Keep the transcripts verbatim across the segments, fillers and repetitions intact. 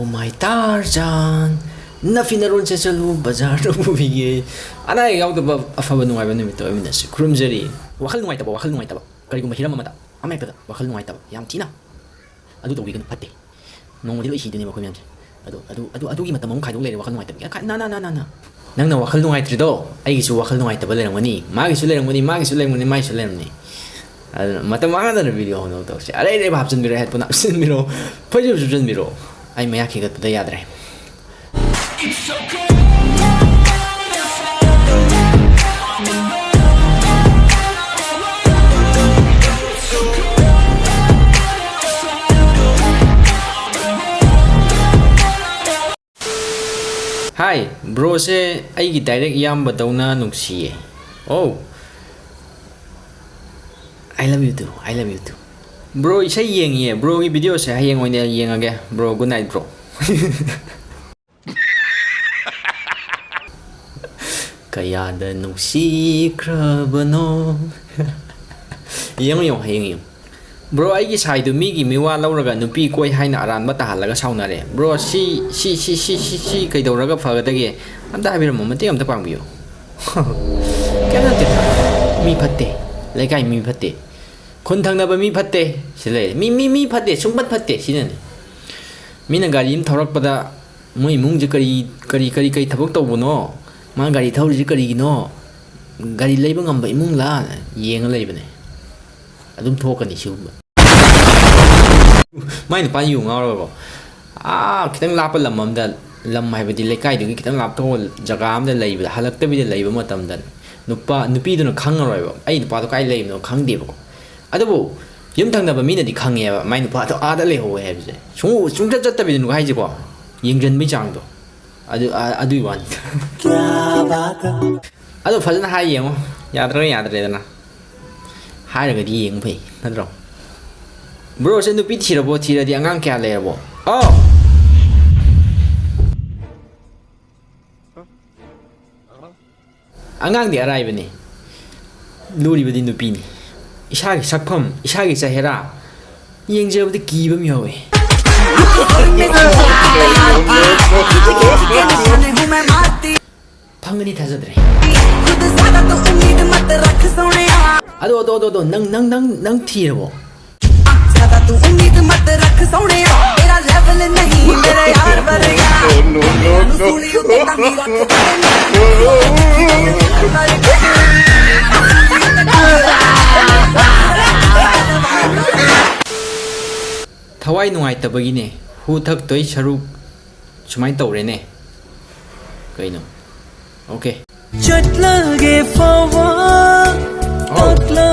ꯃꯥꯏ Tarzan, ꯅꯐꯤ ꯅꯔꯣꯟ ꯁꯦꯠꯆꯜꯂꯨ, ꯕꯖꯥꯔꯗ ꯄꯨꯕꯤꯒꯦ꯫ ꯑꯅꯥ ꯑꯌꯦꯛ ꯌꯥꯎꯗꯕ ꯑꯐꯕ ꯅꯨꯡꯉꯥꯏꯕ ꯅꯨꯃꯤꯠꯇ ꯑꯣꯏꯃꯤꯟꯅꯁꯤ꯫ ꯈꯨꯔꯨꯝꯖꯔꯤ꯫ ꯋꯥꯈꯜ ꯅꯨꯡꯉꯥꯏꯇꯕ, ꯋꯥꯈꯜ ꯅꯨꯡꯉꯥꯏꯇꯕ꯫ ꯀꯔꯤꯒꯨꯝꯕ ꯍꯤꯔꯝ ꯑꯃꯗ, ꯑꯃ ꯍꯦꯛꯇꯗ ꯋꯥꯈꯜ ꯅꯨꯡꯉꯥꯏꯇꯕ ꯌꯥꯝ ꯊꯤꯅ꯫ ꯑꯗꯨ ꯇꯧꯕꯤꯒꯅꯨ, ꯐꯠꯇꯦ꯫ ꯅꯣꯡꯃꯗꯤ ꯂꯣꯏ ꯁꯤꯗꯣꯏꯅꯦꯕ ꯑꯩꯈꯣꯏ ꯃꯌꯥꯝꯁꯦ꯫ ꯑꯗꯣ, ꯑꯗꯨ, ꯑꯗꯨ, ꯑꯗꯨꯒꯤ ꯃꯇꯝ ꯑꯃꯨꯛ ꯈꯥꯏꯗꯣꯛ ꯂꯩꯔꯦ ꯋꯥꯈꯜ ꯅꯨꯡꯉꯥꯏꯇꯕꯒꯤ꯫ ꯈꯥꯏ-, ꯅ, ꯅ, ꯅ, ꯅ, ꯅ꯫ ꯅꯪꯅ ꯋꯥꯈꯜ ꯅꯨꯡꯉꯥꯏꯇ꯭ꯔꯤꯗꯣ, ꯑꯩꯒꯤꯁꯨ ꯋꯥꯈꯜ ꯅꯨꯡꯉꯥꯏꯇꯕ ꯂꯩꯔꯝꯒꯅꯤ, ꯃꯥꯒꯤꯁꯨ ꯂꯩꯔꯝꯒꯅꯤ, ꯃꯥꯒꯤꯁꯨ ꯂꯩꯔꯝꯒꯅꯤ, ꯃꯥꯒꯤꯁꯨ ꯂꯩꯔꯝꯒꯅꯤ꯫ ꯑꯗꯨꯅ ꯃꯇꯝ ꯃꯥꯡꯍꯟꯗꯅ video ꯍꯧꯅꯕ ꯇꯧꯁꯦ꯫ ꯑꯔꯩ ꯑꯔꯩꯕ ꯍꯥꯞꯆꯤꯟꯕꯤꯔꯣ, headphone ꯍꯥꯞꯆꯤꯟꯕꯤꯔꯣ, ꯐꯩꯖꯨꯞ ꯁꯨꯞꯆꯤꯟꯕꯤꯔꯣ꯫ ꯑꯩ ꯃꯌꯥ ꯈꯤꯒꯠꯄꯗ ꯌꯥꯗ꯭ꯔꯦ꯫ ꯍꯥꯏ, ꯕ꯭ꯔꯣꯁꯦ ꯑꯩꯒꯤ direct ꯏꯌꯥꯝꯕꯗꯧꯅ ꯅꯨꯡꯁꯤꯌꯦ꯫ ꯑꯣ, I love you too, I love you too꯫ Bro, ꯏꯁꯩ ꯌꯦꯡꯉꯤꯌꯦ꯫ ꯕ꯭ꯔꯣꯒꯤ videoꯁꯦ ꯍꯌꯦꯡ ꯑꯣꯏꯅ ꯌꯦꯡꯉꯒꯦ꯫ Bro, good night, bro. ꯀꯌꯥꯗ ꯅꯨꯡꯁꯤꯈ꯭ꯔꯕꯅꯣ꯫ ꯌꯦꯡꯉꯨ, ꯌꯦꯡꯉꯨ, ꯍꯌꯦꯡ ꯌꯦꯡꯉꯨ꯫ ꯕ꯭ꯔꯣ, ꯑꯩꯒꯤ ꯁꯥꯏꯗꯨ ꯃꯤꯒꯤ ꯃꯤꯋꯥ ꯂꯧꯔꯒ ꯅꯨꯄꯤ ꯀꯣꯏ ꯍꯥꯏꯅ ꯑꯔꯥꯟꯕ ꯇꯥꯍꯜꯂꯒ ꯁꯥꯎꯅꯔꯦ꯫ ꯕ꯭ꯔꯣ, ꯁꯤ, ꯁꯤ, ꯁꯤ, ꯁꯤ, ꯁꯤ, ꯁꯤ ꯀꯩꯗꯧꯔꯒ ꯐꯒꯗꯒꯦ? ꯑꯝꯇ ꯍꯥꯏꯕꯤꯔꯝꯃꯣ, ꯃꯇꯦꯡ ꯑꯝꯇ ꯄꯥꯡꯕꯤꯌꯨ꯫ ꯀꯩꯝ ꯅꯠꯇꯦ꯫ ꯃꯤ ꯐꯠꯇꯦ꯫ ꯂꯩꯀꯥꯏ ꯃꯤ ꯐꯠꯇꯦ꯫ ꯈꯨꯟ ꯊꯪꯅꯕ ꯃꯤ ꯐꯠꯇꯦ꯫ ꯁꯤ ꯂꯩꯔꯦ꯫ ꯃꯤ, ꯃꯤ, ꯃꯤ ꯐꯠꯇꯦ꯫ ꯁꯨꯡꯐꯠ ꯐꯠꯇꯦ꯫ ꯁꯤꯅꯅꯤ꯫ ꯃꯤꯅ ꯒꯥꯔꯤ ꯑꯃ ꯊꯧꯔꯛꯄꯗ ꯃꯣꯏ ꯏꯃꯨꯡꯁꯦ ꯀꯔꯤ, ꯀꯔꯤ, ꯀꯔꯤ, ꯀꯔꯤ ꯊꯕꯛ ꯇꯧꯕꯅꯣ? ꯃꯥ ꯒꯥꯔꯤ ꯊꯧꯔꯤꯁꯦ ꯀꯔꯤꯒꯤꯅꯣ? ꯒꯥꯔꯤ ꯂꯩꯕ ꯉꯝꯕ ꯏꯃꯨꯡꯂꯥ? ꯌꯦꯡꯉ ꯂꯩꯕꯅꯦ꯫ ꯑꯗꯨꯝ ꯊꯣꯛꯀꯅꯤ ꯁꯤꯒꯨꯝꯕ꯫ ꯃꯥꯏ ꯅꯨꯄꯥ ꯌꯨ ꯉꯥꯎꯔꯒꯀꯣ, ꯑꯥ, ꯈꯤꯇꯪ ꯂꯥꯞꯄ ꯂꯝ ꯑꯝꯗ, ꯂꯝ ꯍꯥꯏꯕꯗꯤ ꯂꯩꯀꯥꯏꯗꯨꯒꯤ ꯈꯤꯇꯪ ꯂꯥꯞꯊꯣꯛꯑ ꯖꯒꯥ ꯑꯝꯗ ꯂꯩꯕꯗ, ꯍꯜꯂꯛꯇꯕꯤꯗ ꯂꯩꯕ ꯃꯇꯝꯗ ꯅꯨꯄꯥ, ꯅꯨꯄꯤꯗꯨꯅ ꯈꯪꯉꯔꯣꯏꯕ, "ꯑꯩ ꯅꯨꯄꯥꯗꯣ ꯀꯥꯏ ꯂꯩꯕꯅꯣ ꯈꯪꯗꯦꯕꯀꯣ"꯫ ꯑꯗꯨꯕꯨ ꯌꯨꯝ ꯊꯪꯅꯕ ꯃꯤꯅꯗꯤ ꯈꯪꯉꯦꯕ ꯃꯥꯏ ꯅꯨꯄꯥꯗꯣ ꯑꯥꯗ ꯂꯩꯍꯧꯋꯦ ꯍꯥꯏꯕꯁꯦ꯫ ꯁꯨꯡꯎ-, ꯁꯨꯡꯆꯠ ꯆꯠꯇꯕꯤꯗꯅꯤꯀꯣ ꯍꯥꯏꯁꯦꯀꯣ, ꯌꯦꯡꯁꯤꯟꯕꯒꯤ ꯆꯥꯡꯗꯣ꯫ ꯑꯗꯨ, ꯑ-, ꯑꯗꯨꯒꯤ ꯋꯥꯅꯤꯗ꯫ ꯑꯗꯣ ꯐꯖꯅ ꯍꯥꯏ ꯌꯦꯡꯉꯣ꯫ ꯌꯥꯗ꯭ꯔꯒ ꯌꯥꯗ꯭ꯔꯦꯗꯅ꯫ ꯍꯥꯏꯔꯒꯗꯤ ꯌꯦꯡꯕ ꯐꯩ, ꯅꯠꯇ꯭ꯔꯣ? ꯕ꯭ꯔꯣꯁꯦ ꯅꯨꯄꯤ ꯊꯤꯔꯕꯣ? ꯊꯤꯔꯗꯤ ꯑꯉꯥꯡ ꯀꯌꯥ ꯂꯩꯔꯕꯣ? ꯑꯣ! ꯑꯉꯥꯡꯗꯤ ꯑꯔꯥꯏꯕꯅꯤ꯫ ꯂꯨꯔꯤꯕꯗꯤ ꯅꯨꯄꯤꯅꯤ꯫ ꯏꯁꯥꯒꯤ ꯁꯛꯐꯝ, ꯏꯁꯥꯒꯤ ꯆꯦꯍꯦꯔꯥ ꯌꯦꯡꯖꯕꯗ ꯀꯤꯕ ꯑꯃ ꯌꯥꯎꯋꯤ꯫ ꯑꯗꯣ ꯑꯗꯣ ꯅꯪ ꯅꯪ ꯅꯪ ꯅꯪ ꯊꯤꯔꯕꯣ? ज्यादा तू उम्मीद मत रख सोहणिया, तेरा level नहीं मेरे यार वर्गा। सुनी उते तामी रख। ꯊꯋꯥꯏ ꯅꯨꯡꯉꯥꯏꯇꯕꯒꯤꯅꯦ꯫ ꯍꯨ ꯊꯛꯇꯣꯏ ꯁꯔꯨꯛ ꯁꯨꯃꯥꯏꯅ ꯇꯧꯔꯦꯅꯦ꯫ ꯀꯩꯅꯣ? ꯑꯣꯀꯦ꯫ चटलगे फवा तकला।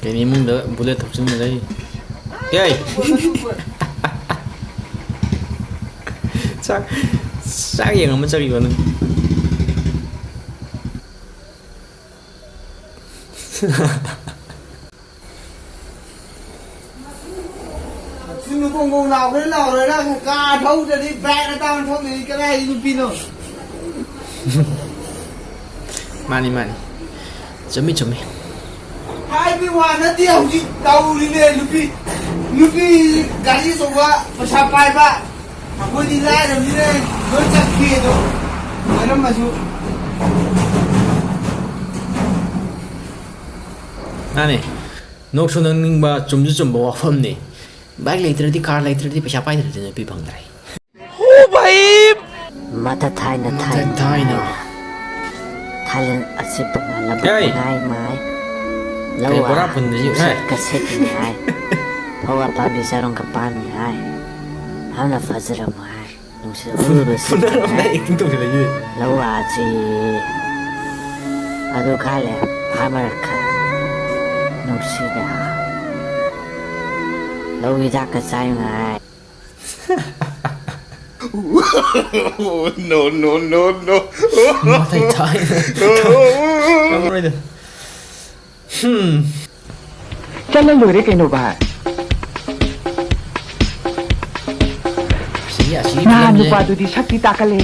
ꯀꯩꯅꯣ ꯏꯃꯨꯡꯗ bullet ꯊꯣꯛꯆꯤꯟꯕ ꯂꯩ? ꯑꯦ! ꯆꯥꯛ ꯆꯥꯛ ꯌꯦꯡꯉꯝꯃ ꯆꯠꯈꯤꯕ ꯅꯪ꯫ ꯁꯨꯝ ꯅꯨꯡ ꯀꯣꯡ ꯀꯣꯡ ꯂꯥꯎꯈ꯭ꯔꯦ ꯂꯥꯎꯔꯣꯏꯔꯥ? ꯀꯥꯔ ꯊꯧꯗ꯭ꯔꯗꯤ ꯕꯥꯏꯛ ꯑꯇꯥꯡꯕ ꯊꯧꯗ꯭ꯔꯗꯤ ꯀꯗꯥꯏꯗꯒꯤ ꯅꯨꯄꯤꯅꯣ? ꯃꯥꯅꯤ ꯃꯥꯅꯤ꯫ ꯆꯨꯝꯃꯤ ꯆꯨꯝꯃꯤ꯫ ꯍꯥꯏꯕꯤ ꯋꯥ ꯅꯠꯇꯦ, ꯍꯧꯖꯤꯛ ꯇꯧꯔꯤꯅꯦ ꯅꯨꯄꯤ꯫ ꯅꯨꯄꯤ ꯒꯥꯔꯤ ꯑꯆꯧꯕ ꯄꯩꯁꯥ ꯄꯥꯏꯕ, ꯑꯩꯈꯣꯏꯗꯤ ꯂꯥꯏꯔꯕꯅꯤꯅ ꯂꯣꯏ ꯆꯠꯈꯤ ꯑꯗꯣ꯫ ꯑꯣꯏꯔꯝꯃꯁꯨ꯫ ꯃꯥꯅꯤ꯫ ꯅꯣꯛꯁꯨ ꯅꯣꯛꯅꯤꯡꯕ, ꯆꯨꯝꯁꯨ ꯆꯨꯝꯕ ꯋꯥꯐꯝꯅꯤ꯫ ꯕꯥꯏꯛ ꯂꯩꯇ꯭ꯔꯗꯤ, ꯀꯥꯔ ꯂꯩꯇ꯭ꯔꯗꯤ, ꯄꯩꯁꯥ ꯄꯥꯏꯗ꯭ꯔꯗꯤ ꯅꯨꯄꯤ ꯐꯪꯗ꯭ꯔꯦ꯫ ꯃꯇ ꯊꯥꯏꯅ ꯊꯥꯏꯅ ꯊꯥꯏꯅ꯫ ꯊꯥꯏꯂꯦꯟ ꯑꯁꯤ ꯄꯪꯂꯕ ꯍꯦ! ꯈꯨꯟꯅꯥꯏ ꯃꯥꯏ꯫ ꯀꯩ ꯂꯧ ꯕꯣꯔꯥ ꯄꯨꯟꯗ꯭ꯔꯤ? ꯍꯦ! ꯀꯁꯦꯠꯅꯤ ꯍꯥꯏ꯫ ꯐꯧ ꯄꯥꯝꯕꯤ ꯆꯔꯣꯡ ꯀꯄꯥꯟꯅꯤ ꯍꯥꯏ꯫ ꯍꯥꯟꯅ ꯐꯖꯔꯝꯃꯣ ꯍꯥꯏ꯫ ꯅꯨꯡꯁꯤꯠ ꯍꯨꯝꯕꯁꯤ ꯐꯨꯅꯔꯝꯗꯥꯏ ꯑꯦꯛꯇꯤꯡ ꯇꯧꯁꯤꯜꯂꯛꯏꯁꯦ꯫ ꯂꯧ ꯑꯁꯤ ꯑꯗꯨ ꯈꯥꯂꯦ ꯐꯥꯔꯃꯔ ꯈ ꯅꯨꯡꯁꯤꯗ ꯂꯧ ꯍꯤꯗꯥꯛꯀ ꯆꯥꯏꯉꯥꯏ꯫ No, no, no, no. ꯃꯊꯩ ꯊꯥꯏ꯫ ꯉꯝꯃꯔꯣꯏꯗ꯫ ꯍꯝ꯫ ꯆꯠꯂ ꯂꯣꯏꯔꯦ ꯀꯩꯅꯣ ꯚꯥꯏ꯫ ꯑꯁꯤꯒꯤ ꯑꯁꯤꯒꯤ ꯅꯍꯥꯟ ꯐꯤꯂꯝꯁꯦ ꯅꯨꯄꯥꯗꯨꯗꯤ ꯁꯛꯇꯤ ꯇꯥꯈꯠꯂꯦ꯫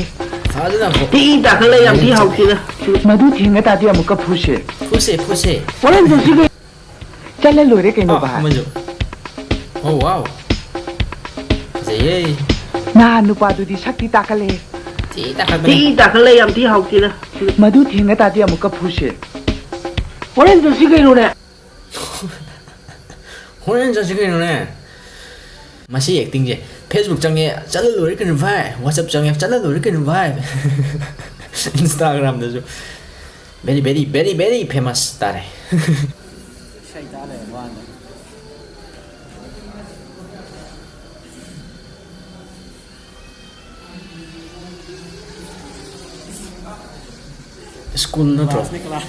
ꯐꯖꯅ ꯑꯃꯨꯛ ꯏ ꯇꯥꯈꯠꯂꯦ, ꯌꯥꯝ ꯊꯤ ꯍꯥꯎꯇꯦꯗ꯫ ꯃꯗꯨ ꯊꯦꯡꯅ ꯇꯥꯗꯤ ꯑꯃꯨꯛꯀ ꯐꯨꯁꯦ꯫ ꯐꯨꯁꯦ ꯐꯨꯁꯦ꯫ ꯋꯥꯔꯦꯡ ꯇꯧꯁꯤꯒꯦ꯫ ꯆꯠꯂ ꯂꯣꯏꯔꯦ ꯀꯩꯅꯣ, ꯑꯥ, ꯚꯥꯏ꯫ ꯑꯃꯁꯨ꯫ ꯑꯣ, ꯋꯥꯎ꯫ ꯐꯖꯩꯌꯦ꯫ ꯅꯍꯥꯟ ꯅꯨꯄꯥꯗꯨꯗꯤ ꯁꯛꯇꯤ ꯇꯥꯈꯠꯂꯦ꯫ ꯊꯤ ꯇꯥꯈꯠꯄꯅꯦ꯫ ꯊꯤ ꯇꯥꯈꯠꯂꯦ, ꯌꯥꯝ ꯊꯤ ꯍꯥꯎꯇꯦꯗ꯫ ꯃꯗꯨ ꯊꯦꯡꯅ ꯇꯥꯗꯤ ꯑꯃꯨꯛꯀ ꯐꯨꯁꯦ꯫ ꯍꯣꯔꯦꯟ ꯆꯠꯁꯤ ꯀꯩꯅꯣꯅꯦ꯫ ꯍꯣꯔꯦꯟ ꯆꯠꯁꯤ ꯀꯩꯅꯣꯅꯦ꯫ ꯃꯁꯤ actingꯁꯦ꯫ Facebook ꯆꯪꯉꯦ, ꯆꯠꯂ ꯂꯣꯏꯔꯦ ꯀꯩꯅꯣ ꯚꯥꯏ꯫ WhatsApp ꯆꯪꯉꯦ, ꯆꯠꯂ ꯂꯣꯏꯔꯦ ꯀꯩꯅꯣ ꯚꯥꯏ꯫ Instagramꯗꯁꯨ very, very, very, very famous ꯇꯥꯔꯦ꯫ ꯏꯁꯩ ꯇꯥ ꯂꯩꯔꯕ ꯋꯥꯅꯤ꯫ School ꯅꯠꯇ꯭ꯔꯣ? Classꯅꯤ, class꯫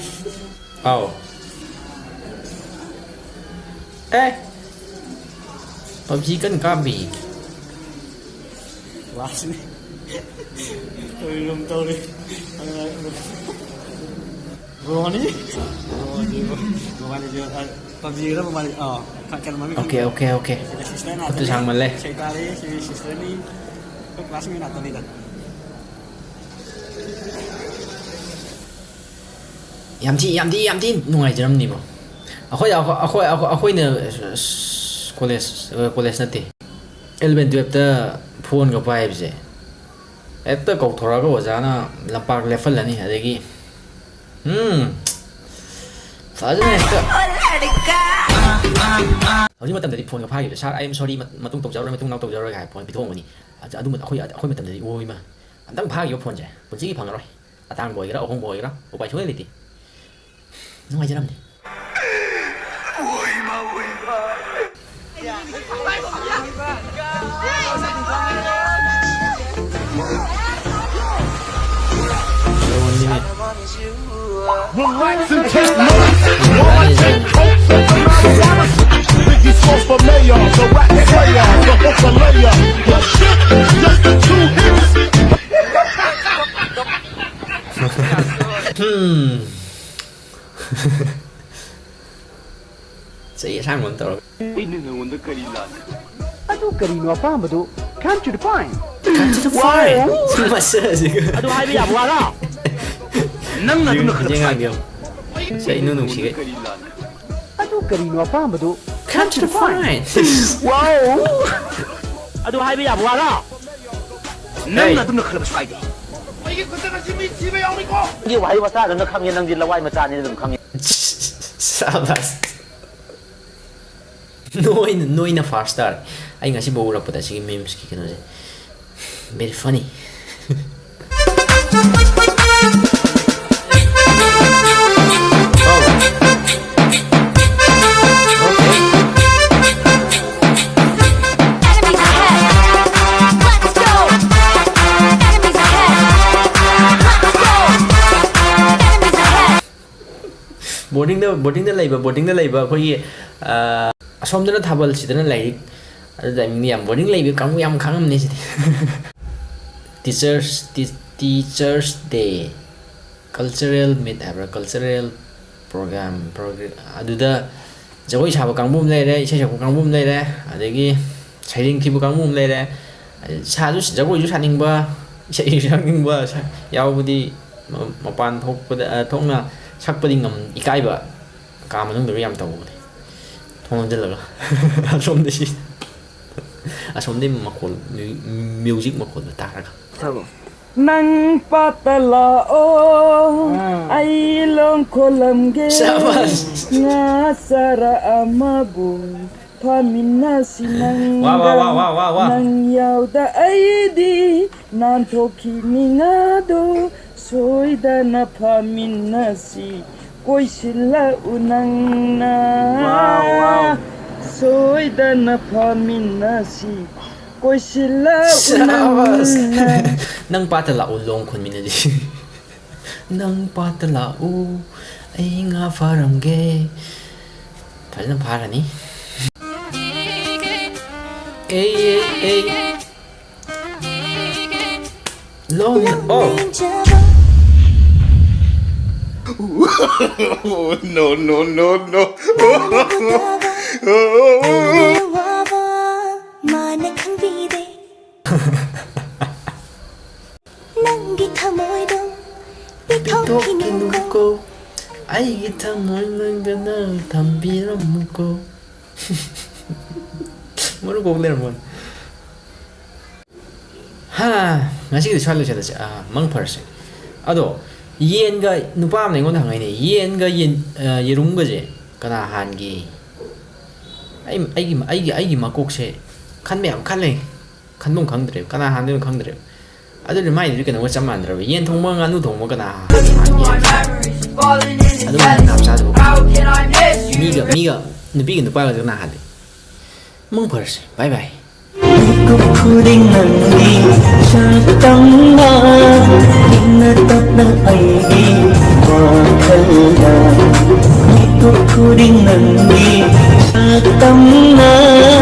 ꯑꯥꯎ꯫ ꯑꯦ! PUBG ꯀꯟꯅ ꯀꯥꯞꯄꯤ꯫ Classꯅꯤ꯫ ꯇꯧꯔꯤ room ꯇꯧꯔꯤ꯫ Broꯅꯤ? Broꯅꯤ, bro꯫ Mobile Legend, ꯑ, PUBG ꯒꯤꯔ Mobile Legend? ꯑ, ꯀ-, ꯀꯩꯅꯣ ꯃꯃꯤꯡ okay, ꯈꯪꯗꯦ꯫ Okay, okay꯫ ꯁꯤꯗ sister ꯈꯨꯠꯇꯨ ꯉꯥꯛꯇꯅꯤ꯫ ꯁꯥꯡꯃꯜꯂꯦ꯫ ꯏꯁꯩ ꯇꯥꯔꯤ, ꯁꯤ sisterꯅꯤ꯫ ꯑꯩꯈꯣꯏ classꯃꯤ ꯉꯥꯛꯇꯅꯤꯗ꯫ ꯌꯥꯝ ꯊꯤ, ꯌꯥꯝ ꯊꯤ, ꯌꯥꯝ ꯊꯤ ꯅꯨꯡꯉꯥꯏꯖꯔꯝꯅꯤꯕꯣ꯫ ꯑꯩꯈꯣꯏ, ꯑꯩꯈꯣꯏ, ꯑꯩꯈꯣꯏ, ꯑꯩꯈꯣꯏꯅ, ꯑꯁ, college, college ꯅꯠꯇꯦ, eleven twelveꯇ phoneꯒ ꯄꯥꯏꯕꯁꯦ, ꯍꯦꯛꯇ ꯀꯧꯊꯣꯔꯛꯑꯒ ꯑꯣꯖꯥꯅ ꯂꯝꯄꯥꯛ ꯂꯦꯞꯍꯜꯂꯅꯤ, ꯑꯗꯒꯤ, ꯎꯝ, ꯐꯖꯅ ꯍꯦꯛꯇ꯫ ꯍꯧꯖꯤꯛ ꯃꯇꯝꯗꯗꯤ phoneꯒ ꯐꯥꯈꯤꯕꯁꯦ, "Sir, I am sorry, ꯃꯇꯨꯡ ꯇꯧꯖꯔꯔꯣꯏ, ꯃꯇꯨꯡ ꯅꯥꯎ ꯇꯧꯖꯔꯔꯣꯏ" ꯍꯥꯏ phone ꯄꯤꯊꯣꯛꯑꯝꯒꯅꯤ꯫ ꯑꯗꯨ, ꯑꯗꯨ ꯑꯩꯈꯣꯏ, ꯑꯩꯈꯣꯏ ꯃꯇꯝꯗꯗꯤ, ꯑꯣ ꯏꯃꯥ, ꯑꯝꯇꯪ ꯐꯥꯈꯤꯕ phoneꯁꯦ ꯄꯨꯟꯁꯤꯒꯤ ꯐꯪꯉꯔꯣꯏ꯫ ꯑꯇꯥꯡꯕ ꯑꯣꯏꯒꯦꯔꯥ, ꯑꯍꯣꯡꯕ ꯑꯣꯏꯒꯦꯔꯥ, ꯎꯄꯥꯏ ꯁꯨꯡꯂꯩ ꯂꯩꯇꯦ꯫ ꯅꯨꯡꯉꯥꯏꯖꯔꯝꯅꯤ꯫ One life and ten months. One life and coke, so the marijuana. Biggie smoke for mayor, the rap slayer, the hooker layer. Your shit, just the two hits. Hmm. ꯆꯩ ꯑꯁꯥꯡꯕ ꯑꯃ ꯇꯧꯔꯒ꯫ ꯑꯩꯅ ꯅꯉꯣꯟꯗ ꯀꯔꯤ ꯂꯥꯟꯈ꯭ꯔꯦ? ꯑꯗꯨ ꯀꯔꯤꯅꯣ ꯑꯄꯥꯝꯕꯗꯨ? Come to the point. Come to the point. ꯃꯁꯛ ꯑꯁꯤꯒ꯫ ꯑꯗꯨ ꯍꯥꯏꯕ ꯌꯥꯕ ꯋꯥꯔꯣ? ꯅꯪꯅ ꯑꯗꯨꯅ ꯈꯔ ꯌꯦꯡꯉꯛꯑꯒꯦ ꯑꯃꯨꯛ꯫ ꯁꯛ ꯏꯅꯨꯡ ꯅꯨꯡꯁꯤꯒꯩ꯫ ꯀꯔꯤ ꯂꯥꯟꯈ꯭ꯔꯦ? ꯑꯗꯨ ꯀꯔꯤꯅꯣ ꯑꯄꯥꯝꯕꯗꯨ? Come to the point. Wow! ꯑꯗꯨ ꯍꯥꯏꯕ ꯌꯥꯕ ꯋꯥꯔꯣ? ꯅꯪꯅ ꯑꯗꯨꯝꯅ ꯈꯜꯂꯕꯁꯨ ꯀꯥꯏꯗꯦ꯫ ꯅꯪꯒꯤ ꯋꯥꯍꯩ ꯋꯥꯇꯥꯗꯨꯅ ꯈꯪꯉꯦ, ꯅꯪꯗꯤ ꯂꯋꯥꯏ ꯃꯆꯥꯅꯤꯅ ꯑꯗꯨꯝ ꯈꯪꯉꯦ꯫ ꯁꯥꯕꯥꯁ꯫ ꯅꯣꯏꯅ ꯅꯣꯏꯅ ꯐꯥꯔꯁ ꯇꯥꯔꯦ꯫ ꯑꯩ ꯉꯁꯤꯐꯥꯎ ꯎꯔꯛꯄꯗ ꯁꯤꯒꯤ ꯃꯤꯝꯁꯀꯤ ꯀꯩꯅꯣꯁꯦ very funny. ꯕꯣꯔꯗꯤꯡꯗ ꯕꯣꯔꯗꯤꯡꯗ ꯂꯩꯕ ꯕꯣꯔꯗꯤꯡꯗ ꯂꯩꯕ ꯑꯩꯈꯣꯏꯒꯤ ꯑꯁꯣꯝꯗꯅ ꯊꯥꯕꯜ ꯁꯤꯗꯅ ꯂꯥꯏꯔꯤꯛ꯫ ꯑꯗꯨ ꯇꯥꯏꯃꯤꯡꯗ ꯌꯥꯝ ꯕꯣꯔꯗꯤꯡ ꯂꯩꯕ ꯀꯥꯡꯕꯨ ꯌꯥꯝ ꯈꯪꯉꯝꯅꯤ ꯁꯤꯗꯤ꯫ Teachers Teachers Day, cultural meet ꯍꯥꯏꯕ꯭ꯔꯥ, cultural program, ꯑꯗꯨꯗ ꯖꯒꯣꯏ ꯁꯥꯕ ꯀꯥꯡꯕꯨ ꯑꯃ ꯂꯩꯔꯦ, ꯏꯁꯩ ꯁꯛꯄ ꯀꯥꯡꯕꯨ ꯑꯃ ꯂꯩꯔꯦ, ꯑꯗꯒꯤ ꯁꯩꯔꯦꯡ ꯊꯤꯕ ꯀꯥꯡꯕꯨ ꯑꯃ ꯂꯩꯔꯦ꯫ ꯁꯥꯁꯨ ꯖꯒꯣꯏꯁꯨ ꯁꯥꯅꯤꯡꯕ, ꯏꯁꯩꯁꯨ ꯁꯛꯅꯤꯡꯕ ꯌꯥꯎꯕꯗꯤ ꯃꯄꯥꯟ ꯊꯣꯛꯄꯗ ꯊꯣꯛꯅ ꯁꯛꯄꯗꯤ ꯉꯝ ꯏꯀꯥꯏꯕ꯫ ꯀꯥ ꯃꯅꯨꯡꯗꯒ ꯌꯥꯝ ꯇꯧꯕꯅꯦ꯫ ꯊꯣꯡ ꯂꯣꯟꯁꯤꯜꯂꯒ ꯑꯁꯣꯝꯗ ꯁꯤ ꯑꯁꯣꯝꯗꯩ ꯃꯈꯣꯜ ꯃ꯭ꯌꯨꯖꯤꯛ ꯃꯈꯣꯜꯗꯣ ꯇꯥꯔꯒ꯫ ꯅꯪ ꯄꯥꯠꯇ ꯂꯥꯛꯑꯣ, ꯑꯩ ꯂꯣꯡ ꯈꯣꯜꯂꯝꯒꯦ꯫ ꯁꯥꯕꯥꯁ꯫ ꯉꯥ ꯆꯔꯥ ꯑꯃꯕꯨ ꯐꯥꯃꯤꯟꯅꯁꯤ ꯋꯥ, ꯋꯥ, ꯋꯥ, ꯋꯥ, ꯋꯥ, ꯋꯥ꯫ ꯅꯪꯒ꯫ ꯅꯪ ꯌꯥꯎꯗ ꯑꯩꯗꯤ ꯅꯥꯟꯊꯣꯛꯈꯤꯅꯤ ꯉꯥꯗꯣ꯫ ꯁꯣꯏꯗꯅ ꯐꯥꯃꯤꯟꯅꯁꯤ, ꯀꯣꯏꯁꯤꯜꯂꯛꯎ ꯅꯪꯅ꯫ ꯋꯥꯎ, ꯋꯥꯎ꯫ ꯁꯣꯏꯗꯅ ꯐꯥꯃꯤꯟꯅꯁꯤ, ꯀꯣꯏꯁꯤꯜꯂꯛꯎ ꯁꯥꯕꯥꯁ꯫ ꯅꯪꯅ꯫ ꯅꯪ ꯄꯥꯠꯇ ꯂꯥꯛꯎ, ꯂꯣꯡ ꯈꯣꯟꯃꯤꯟꯅꯁꯤ꯫ ꯅꯪ ꯄꯥꯠꯇ ꯂꯥꯛꯎ, ꯑꯩ ꯉꯥ ꯐꯥꯔꯝꯒꯦ꯫ ꯐꯖꯅ ꯐꯥꯔꯅꯤ꯫ ꯑꯦ, ꯑꯦ, ꯑꯦ꯫ ꯂꯣꯡ, ꯑꯣ꯫ No, no, no, no. ꯃꯥꯅ ꯈꯪꯕꯤꯗꯦ꯫ ꯅꯪꯒꯤ ꯊꯃꯣꯏꯗꯣ ꯄꯤꯊꯣꯛꯈꯤꯅꯨꯀꯣ꯫ ꯄꯤꯊꯣꯛꯈꯤꯅꯨꯀꯣ꯫ ꯑꯩꯒꯤ ꯊꯃꯣꯏ ꯅꯪꯗꯅ ꯊꯝꯕꯤꯔꯝꯃꯨꯀꯣ꯫ ꯃꯔꯨ ꯀꯣꯛ ꯂꯩꯔꯝꯃꯣꯏ꯫ ꯍꯥ, ꯉꯁꯤꯒꯤꯗꯤ ꯁ꯭ꯋꯥꯏ ꯂꯣꯏꯁꯤꯜꯂꯁꯦ꯫ ꯑꯥ, ꯃꯪ ꯐꯔꯁꯦ꯫ ꯑꯗꯣ ꯌꯦꯟꯒ, ꯅꯨꯄꯥ ꯑꯃꯅ ꯑꯩꯉꯣꯟꯗ ꯍꯪꯉꯛꯏꯅꯦ, "ꯌꯦꯟꯒ ꯌꯦꯟ-, ꯑ, ꯌꯦꯔꯨꯝꯒꯁꯦ ꯀꯅꯥ ꯍꯥꯟꯒꯦ?" ꯑꯩ, ꯑꯩꯒꯤ, ꯑꯩꯒꯤ, ꯑꯩꯒꯤ ꯃꯀꯣꯛꯁꯦ ꯈꯟꯕ ꯌꯥꯝ ꯈꯜꯂꯦ꯫ ꯈꯟꯐꯝ ꯈꯪꯗ꯭ꯔꯦꯕ, ꯀꯅꯥ ꯍꯥꯟꯗꯣꯏꯅꯣ ꯈꯪꯗ꯭ꯔꯦꯕ꯫ ꯑꯗꯨꯗꯤ ꯃꯥꯏꯗꯨꯗꯤ ꯀꯩꯅꯣꯒ ꯆꯞ ꯃꯥꯟꯅꯗ꯭ꯔꯕ? ꯌꯦꯟ ꯊꯣꯡꯕ, ꯉꯥꯅꯨ ꯊꯣꯡꯕ ꯀꯅꯥ ꯍꯥꯟꯒꯦ? ꯑꯗꯨꯝ ꯍꯥꯟꯅ ꯆꯞ ꯆꯥꯗꯕ꯫ ꯃꯤꯒ, ꯃꯤꯒ, ꯅꯨꯄꯤꯒ ꯅꯨꯄꯥꯒꯁꯦ ꯀꯅꯥ ꯍꯥꯜꯂꯤ? ꯃꯪ ꯐꯔꯁꯦ꯫ ꯕꯥꯏ ꯕꯥꯏ꯫ ꯃꯤꯀꯨꯞ ꯈꯨꯗꯤꯡ ꯅꯪꯒꯤ ꯁꯛꯇꯝꯅ, ꯏꯪꯅ ꯇꯞꯅ ꯑꯩꯒꯤ ꯋꯥꯈꯜꯗ꯫ ꯃꯤꯀꯨꯞ ꯈꯨꯗꯤꯡ ꯅꯪꯒꯤ ꯁꯛꯇꯝꯅ꯫